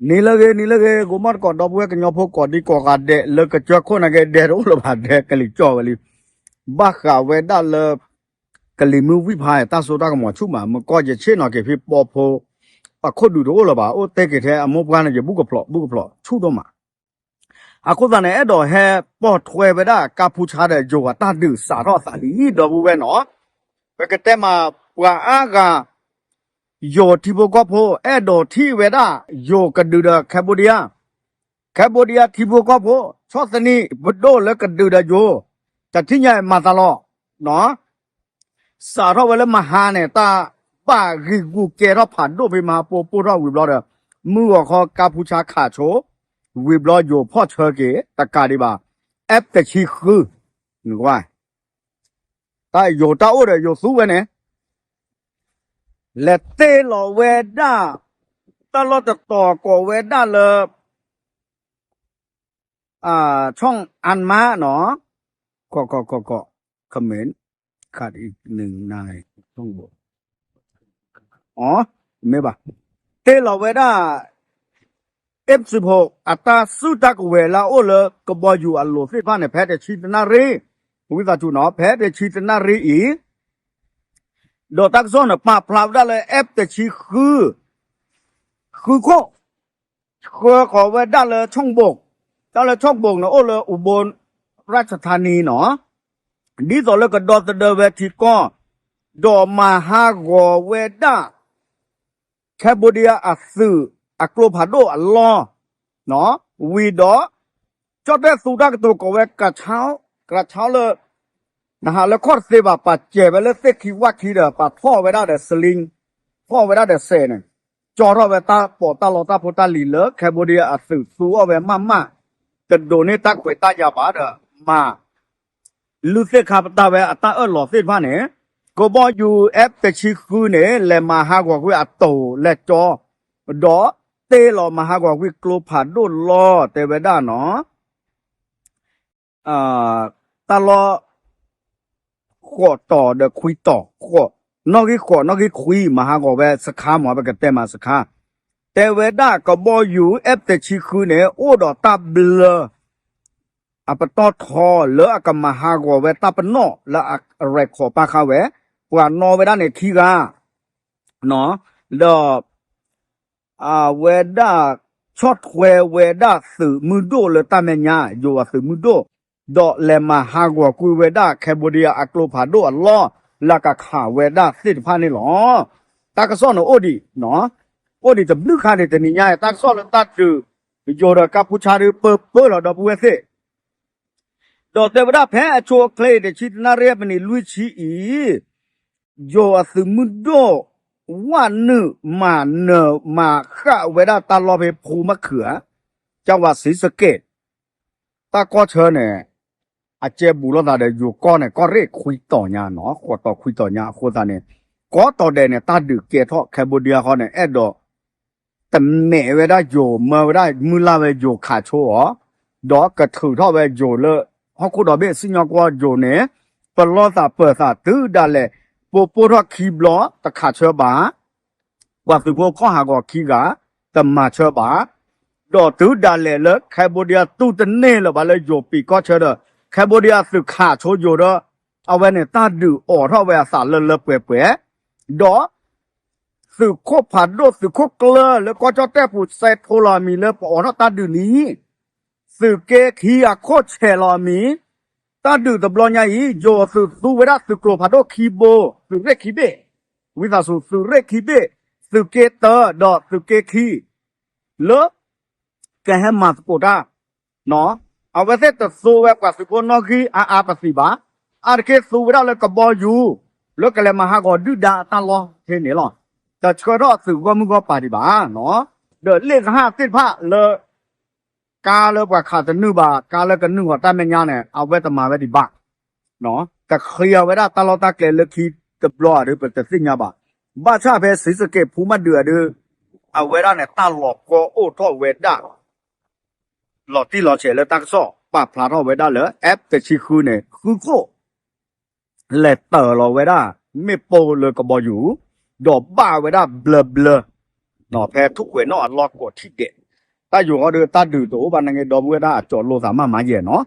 နံၤလၢအဂ့ၤ နံၤလၢအဂ့ၤ ဂီၤမီၢ်တကိး ဒီပုၢ်ဝဲၢ်ကညီဖိကိးဒံကိးဂၤဒဲး လၢကစၢၢ်ခိၣ်နာ်က့ ဒဲတအိၣ်လၢၤဘၣ် ဒဲကလံၤကၠီၣ်ဝဲလံ. ဘၣ်ဃးဝဲဒၣ်လၢ ကလံၤမုၢ်ဝံၣ်ဖး တၢ်စိတၢ်ကမီၤဆူၣ်မး မုၢ်ကီၢ်ယဆ့ၣ်နီၤက့ၤဖဲ ပီဖိ အခိၣ်ဒူတအိၣ်လၢၤဘၣ် အိၣ်တဲက့ၤထဲအမိၢ်ပှၢ်န့ၣ် ယဘူၣ်ကဖျိး ဘူၣ်ကဖျိးဆူၣ်ဒိၣ်မး. အဃိသတးန့ၣ် အဲၣ်ဒိးဟဲပိာ်ထွဲဝဲဒၣ် ကါဖူဆါဒီးယိၤအတၢ်ဒုးစးထီၣ်အသးလံ ဒီပုၢ်ဝဲၢ်နီၤ. ပကတဲမး ပှၤအါဂၤ ယိၤထံဖိကီၢ်ဖိ အဲၣ်ဒိးထံၣ်ဝဲဒၣ် ယိၤကဒုးဒီး Cambodia, Cambodia ထံဖိကီၢ်ဖိ ဆီၣ်သနံးပဒိၣ်လၢကဒုးဒီးယိၤ တထံၣ်ညါအံၤမၤသးလီၤ. စးထီၣ်ဝဲလၢမဟါန့ၣ် တၢ်ဘၣ်ဂံာ်ဂူာ်ကဲထီၣ်ဖးဒိၣ်ဖဲမဟါ ပိာ်ပိၢ်ထီၣ်ဝံၤဘျီဒီး မုၢ်ဂီၤခီကါဖူဆါခးဆိ ဝံၤဘျီယိၤဖီၣ်ဆၢက့ၤ တကးဒံးဘၣ် F တဆံဃု တၢ်ယိၤတၢ်အိၣ်ဒီးယိၤသူဝဲန့ၣ် လဲၤတ့ၢ်လီၤဝဲဒၣ် တၢ်လီၢ်တတီၤကိးဝဲဒၣ်လၢ ဆီၣ်အၣ်မါနီၤ ကီၢ်ကီၢ်ကီၢ်ကီၢ် comment ခါအံၤ မ့ၢ်ဘၣ် တ့ၢ်လီၤဝဲဒၣ် F စံဖိ အတၢ်စုတၢ်ကဝဲၤလၢအအိၣ်လၢကဘီယူၤအလိၤသ့ၣ်တဖၣ်န့ၣ် ဖဲတဆံတနၣ်ရံၣ် ဝံသးစူၤနီၤ ဖဲတဆံတနၣ်ရံၣ်အံၤ ဒီးတၢ်ကစီၣ်န့ၣ် ပာ်ဖျါဝဲဒၣ်လၢ F တဆံဃု ဃုခိၣ် ဆှၢဃီၤဝဲဒၣ်လၢဆီၣ်ဘိၣ်, တၢ်လၢဆီၣ်ဘိၣ်န့ၣ် အိၣ်လၢ အူဘိၣ် ရၣ်ၡထါနံနီၤ, ဒ်သိးလၢကဒီသဒၢဝဲထံကီၢ်, ဒီးမၤဟးဂီၤဝဲဒၣ် Cambodia အသုးအကျိဖးဒိၣ်အလီၢ် ဝံၤဒီး ကၠီၣ်တဲၣ်သူတၢ်ကတိၤကိးဝဲ ကဆါ, ကဆါလၢ နဟးလၢခီၣ်တသ့ဘၣ် ပာ်စဲးဝဲလၢသ့ၣ်ခံဝၣ်ခံဒီး ပာ်ထီၣ်ဝဲဒၣ်ဒီး စလံ, ထီၣ်ဝဲဒၣ်ဒီးစဲးန့ၣ်, ကၠီထီၣ်ဝဲတၢ်ပီးတၢ်လီတၢ်ဖိတၢ်လံၤလၢ Cambodia အသုးသူအီၣ်ဝဲမးမး, တဒိးန့ၢ်တၢ်ခွဲးတၢ်ယာ်ဘၣ်ဒီး မၤ လုၢ်သ့ၣ်ခါပတာ်ဝဲအတၢ်အၢၣ်လီၤသ့ၣ်တဖၣ်န့ၣ်, ကဘီယူၤ F တဆံဃုန့ၣ် လဲၤမၤဟးဂီၤကွံာ်အတိၤလဲၤကၠီ, ဒီးတ့ၢ်လီၤမၤဟးဂီၤကွံာ်ကျိဖးဒိၣ်လီၤ တဲဝဲဒၣ်နီၤ တၢ်လီၢ် ဃိးတီၤဒီးခွံတီၤ, နီၣ်ဂံၢ်ဃိး နီၣ်ဂံၢ်ခွံ မၤဟးဂီၤဝဲစခါမး ပကတဲမးစခါ, တဲဝဲဒၣ်ကဘီယူၤ F တဆံဃုန့ၣ် အိၣ်ဒီးတၢ်ဘျၢ အပတီၢ်ထီလၢအကမၤဟးဂီၤဝဲတၢ်ပနီၣ်လၢအရဲၣ်ခိးပာ်ဃာ်ဝဲ, ပှၤနီၣ်ဝဲဒၣ်န့ၣ်ခံဂၤ, ဒီး အဝဲဒၣ် ဆီၣ်ထွဲဝဲဒၣ်သုးမုၢ်ဒိၣ်လၢတၢ်မဲာ်ညါ ယိၤအသုးမုၢ်ဒိၣ်, ဒီးလဲၤမၤဟးဂီၤကွံာ်ဝဲဒၣ် Cambodia အကျိဖးဒိၣ်အလီၢ် လၢကခးဝဲဒၣ်သ့ၣ်တဖၣ်န့ၣ်လီၤ. တၢ်ကစီၣ်န့ၣ်အိၣ်ဒံး, အိၣ်ဒံးတဘျုးခါန့ၣ် တနံၤညါ တၢ်ကစီၣ်လၢတၢ်ဒုး ယိၤဒီးကါဖူဆါဒုး ပၢပၢလီၤဒီပုၢ်ဝဲၢ်သ့ၣ် ဒီးတဲဝဲဒၣ်ဖဲအဆိအချ့ တဆံတနၣ်ရံၣ် ပနံးလွံၢ်ဆံအံၤ, ယိၤအသုးမုၢ်ဒိၣ် ဝးနုာ်မၤနၢၤမၤဃၣ်ဝဲဒၣ်တၢ်လီၢ်ဖဲဖူမးခုးဧါ, ကၠီဝးစံစကဲး, တၢ်ကီၢ်ဆၢန့ၣ် အကဲဘူးလိာ်သးဒီးယိၤကီၢ်န့ၣ် ကီၢ်ရ့ၣ်ခွံတီၤညါနီၤ ဃိးတီၤခွံတီၤညါအဃိသတးန့ၣ်, ကိးတီၤဒဲးန့ၣ် တၢ်ဒုးကဲထီၣ် Cambodia ဃီန့ၣ် အဲၣ်ဒိး တမဲာ်ဝဲဒၣ်ယိၤ မၢဝဲဒၣ်မုၢ်လၢ်ဝဲယိၤခးဆိအီၤ, ဒီးကထုးထီၣ်ဝဲယိၤလၢ ဟီၣ်ခိၣ်ဒီဘ့ၣ်စံၣ်ညီၣ်ကွီၢ်ယိၤန့ၣ်, ပလီၢ်သးပၢၤသးတုၤဒၣ်လဲာ်, ပပိၢ်ထီၣ်ခံဘျီ တခးဆၢဘၣ်, ပှၤသုးဖိခီၣ်ဟးဂီၤခံဂၤ တမၤဆၢဘၣ်, ဒီးတုၤဒၣ်လဲာ်လၢ Cambodia တူၢ်တန့ၢ်လၢၤဘၣ်လၢယိၤပံၤကီၢ်ဆၢဒီး Cambodia သုးခးဆိယိၤဒီး အဝဲန့ၣ်တၢ်ဒုးအိးထီၣ်ဝဲအသးလၢလၢပှဲၤပှဲၤ, ဒီး သုးခိၣ်ဖးဒိၣ် သုးခိၣ်ကျၢၢ်လၢကီၢ်ကၠီၣ်တဲၣ်ပူၤ စဲးထိလီၤအမံၤလၢပအိးထီၣ်တၢ်ဒုးလံ, သုးက့ခံအခိၣ်ဆဲးလီၤအမံၤ, တၢ်ဒုးတဘျီညါအံၤ ယိၤသုးသူဝဲဒၣ်သုးကျိၤဖးဒိၣ်ခံဘိ, သုးရ့ၣ်ခံဘ့ၣ်, ဝံသးစူၤ သုးရ့ၣ်ခံဘ့ၣ်, သုးက့တၢဒီးသုးက့ခံ လၢ ကဟဲမၤသကိးတၢ် အဝဲသ့ၣ်တသူဝဲပှၤသုးဖိနီၣ်ဂံၢ်အါအါပသံးဘၣ်, အါတက့ၢ်သူဝဲဒၣ်လၢကဘီယူၤ လၢကလဲၤမၤဟးဂီၤဒုၣ်ဒါအတၢ်လီၢ်ဖဲန့ၣ်လီၤ. တဆှၢထီၣ်သုးဂီၢ်မုၢ်ဂီၢ်ပၤဒံးဘၣ်, ဒီးလ့ၣ်သဟၣ်သ့ၣ်တဖၣ်လၢ ကါလၢပှၤခးတနုာ်ဘၣ်, ကါလၢကနုာ်ဂီၤတၢ်မဲာ်ညါန့ၣ် အဝဲတမၤဝဲဒံးဘၣ် တချ့အီၤဝဲဒၣ်တၢ်လီၢ်တၢ်ကျဲလၢခံတဘျီဧါဒီး ပတသ့ၣ်ညါဘၣ်. ဘၣ်ဆၣ်ဖဲစံစက့းဖူမၤဒုးဧါဒီး အဝဲဒၣ်န့ၣ် တၢ်လီၤကီအိၣ်ထီၣ်ဝဲဒၣ် လီၤတံၢ်လီၤဆဲးလၢတၢ်ကစီၣ်ပာ်ဖျါထီၣ်ဝဲဒၣ်လၢ F တဆံဃုန့ၣ် ဃုခိၣ် လဲၤတၢၤလီၤဝဲဒၣ် မ့ၣ်ပိၢ်လၢကဘီယူၤ ဒီးဘၣ်ဝဲဒၣ်ဘျၢဘျၢ ဖဲထူၣ်ကွဲးနီၣ်အလီၢ်ကိးထံၣ်ဒဲး တၢ်ယိၤဃီဒီးတၢ်ဒုးတအိၣ်ဘၣ်နာ်က့ ဒီပုၢ်ဝဲၢ်ဒၣ်အကၠီးလိသးမးမးယဲၢ်နီၤ,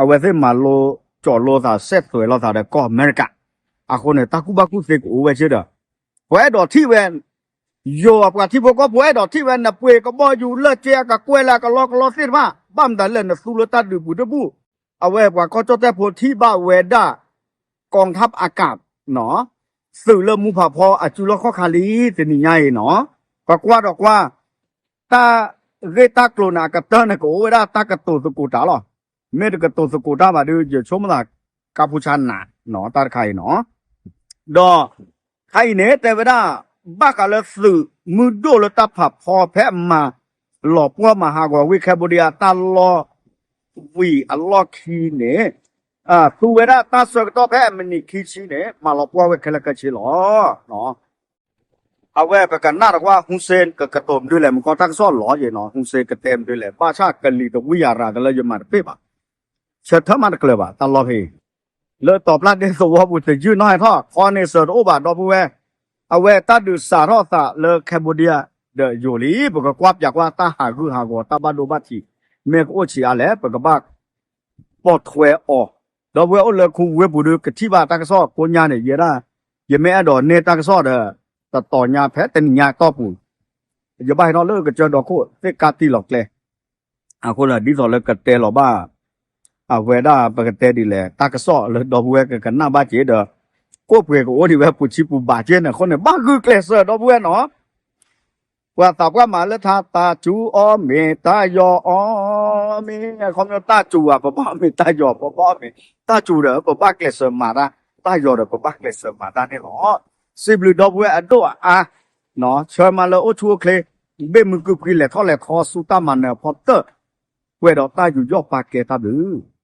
အဝဲသ့ၣ်မၤလိကၠီးလိသး ဆက်သွယ်လိာ်သးဒီးကီၢ်အမဲရကၤ, အဃိန့ၣ် တၢ်ကူၣ်ဘၣ်ကူၣ်သ့ကအိၣ်ဝဲက့ဒီး ပှၤအဲၣ်ဒိးထံၣ်ဝဲ ယိၤအပှၤထံဖိကီၢ်ဖိအဲၣ်ဒိးထံၣ်ဝဲ နပှ့ၤကဘီယူၤလၢကဲအကကွဲၢ်လၢအကလီကလီသ့ၣ်တဖၣ် ဘၣ်မတၤလဲၣ် နသူလၢတၢ်ဒုးပူၤတဘူၣ်, အဝဲပှၤကီၢ်ကၠီၣ်တဲၣ်ဖိထံၣ်ဘၣ်ဝဲဒၣ် กองทัพอากาศနီၤ, သုးလၢမူဖးဖီအစုလီၢ်ခီၣ်ခါလံ တနံၤညါအံၤနီၤ, ပကွၢ်ဒီးကွၢ် တၢ်ဂ့ၢ်တၢ်ကျိၤန့ၣ် အကတၢၢ်န့ၣ် ကအိၣ်ဝဲဒၣ်တၢ်ကတိၤသကိးတၢ်လီၤ. မ့ၢ်တကတိၤသကိးတၢ်ဘၣ်ဒီး ယဆိကမိၣ်သး ကါဖူဆါနးနီၤ တၢ်တခါအံၤနီၤ, ဒီး ခါအံၤန့ၣ် တဲဝဲဒၣ် ဘၣ်ဃးလၢသုးမုၢ်ဒိၣ်လၢတၢ်ဖးဖီဖဲအမၤလီၤပှီၢ်မၤဟးဂီၤဝ့ၢ် Cambodia တၢ်လီၢ်ဝံၤအလီၢ်ခံန့ၣ် သူဝဲဒၣ်တၢ်ဆၢကတီၢ်ဖဲအမံးနံးခံဆံန့ၣ် မၤလီၤပှီၢ်ဝဲခဲလၢာ်ခဲဆ့လီၤ. အဝဲပကနၣ်တကွၢ် Hun Sen ကကတိၤမနုၤလဲၣ် မ့ၢ်ကီတၢ်ကစီၣ်လီၤယဲၢ်နီၤ, Hun Sen ကတဲမနုၤလဲၣ် ဘၣ်ဆၣ်ကလံၤတဝံၣ်ယၤရၤတလၢယမၤတပ့ၢ်ဘၣ်, ဆၢထၢၣ်မးတကျၢၤဘၣ် တၢ်လီၢ်ဖဲအံၤ လၢတီၤပျၢ်ဒ့သဝီပူၤတယုၢ်နီၢ်ဟဲထီၣ် ခီန့ၣ်စၢၤတအိၣ်ဘၣ် ဒီပုၢ်ဝဲၢ်, အဝဲတၢ်ဒုးစးထီၣ်သးလၢ Cambodia ဒီးယိၤလံ ပကကွၢ်ပၠးကွၢ်တၢ်ဟးဂူာ်ဟးဂီၤတၢ်ဘၣ်ဒိဘၣ်ထံး မ့ၢ်ကအိၣ်ဆံးအါလဲၣ် ပကဘၣ် ပိာ်ထွဲအီၤ, ဒီပုၢ်ဝဲၢ်အိၣ်လၢခူဝ့ၢ်ပူၤဒီး ကထံၣ်ဘၣ်တၢ်ကစီၣ်ကိးညါန့ၣ် ယဲဒၣ် ယမ့ၢ်အဲၣ်ဒိးန့ၢ်တၢ်ကစီၣ်ဒီး တတီၤညါဖဲတနံၤညါအတီၢ်ပူၤ ယဘၣ်ဟဲထီၣ်လၢကစၢၢ်ဒီခိၣ်သ့ၣ်ကါတံၢ်လီၤကျဲ, အဃိဒီး ဒ်သိးလၢကတဲလီၤဘၣ် အဝဲဒၣ်ပကတဲဒ်လဲၣ် တၢ်ကစီၣ်လၢဒီပုၢ်ဝဲၢ်ကကနၣ်ဘၣ်က့ၤဒီး ကိၣ်ပှ့ၤကအိၣ်ဒံးဝဲပူၤဆံပူၤဘးက့ၤန့ၣ် အဃိန့ၣ် ဘၣ်ဂုာ်ကျဲးစၢးဒီပုၢ်ဝဲၢ်နီၤ ပှၤသးပှၢ်မၤလၢထါ တၢ်စူၤအီၤမ့ၢ် တၢ်ယီၤအီၤမ့ၢ် အခီပညီတၢ်စူၤဧါ ပဘၣ်အီၣ်မ့ၤ တၢ်ယီၤ ပဘၣ်အီၣ်မ့ၤ တၢ်စူၤဒီး ပဘၣ်ကျဲးစၢးမၤတၢ် တၢ်ယီၤဒီး ပဘၣ်ကျဲးစၢးမၤတၢ်န့ၣ်လီၤ. စံးဘျုးဒီပုၢ်ဝဲၢ်အဒိၣ်အအါ ဆၢမၤလၢအိၣ်ဆူၣ်အိၣ်ချ့ ဘ့ၣ်မုၢ်ကုၢ်ပှံၤ လဲၤထီၣ်လဲၤထီဆူတၢ်မၤနၢၤအဖီတၢၢ် ပှဲၤဒီးတၢ်ယူးယီၣ်ပာ်ကဲတၢ်ဘျုး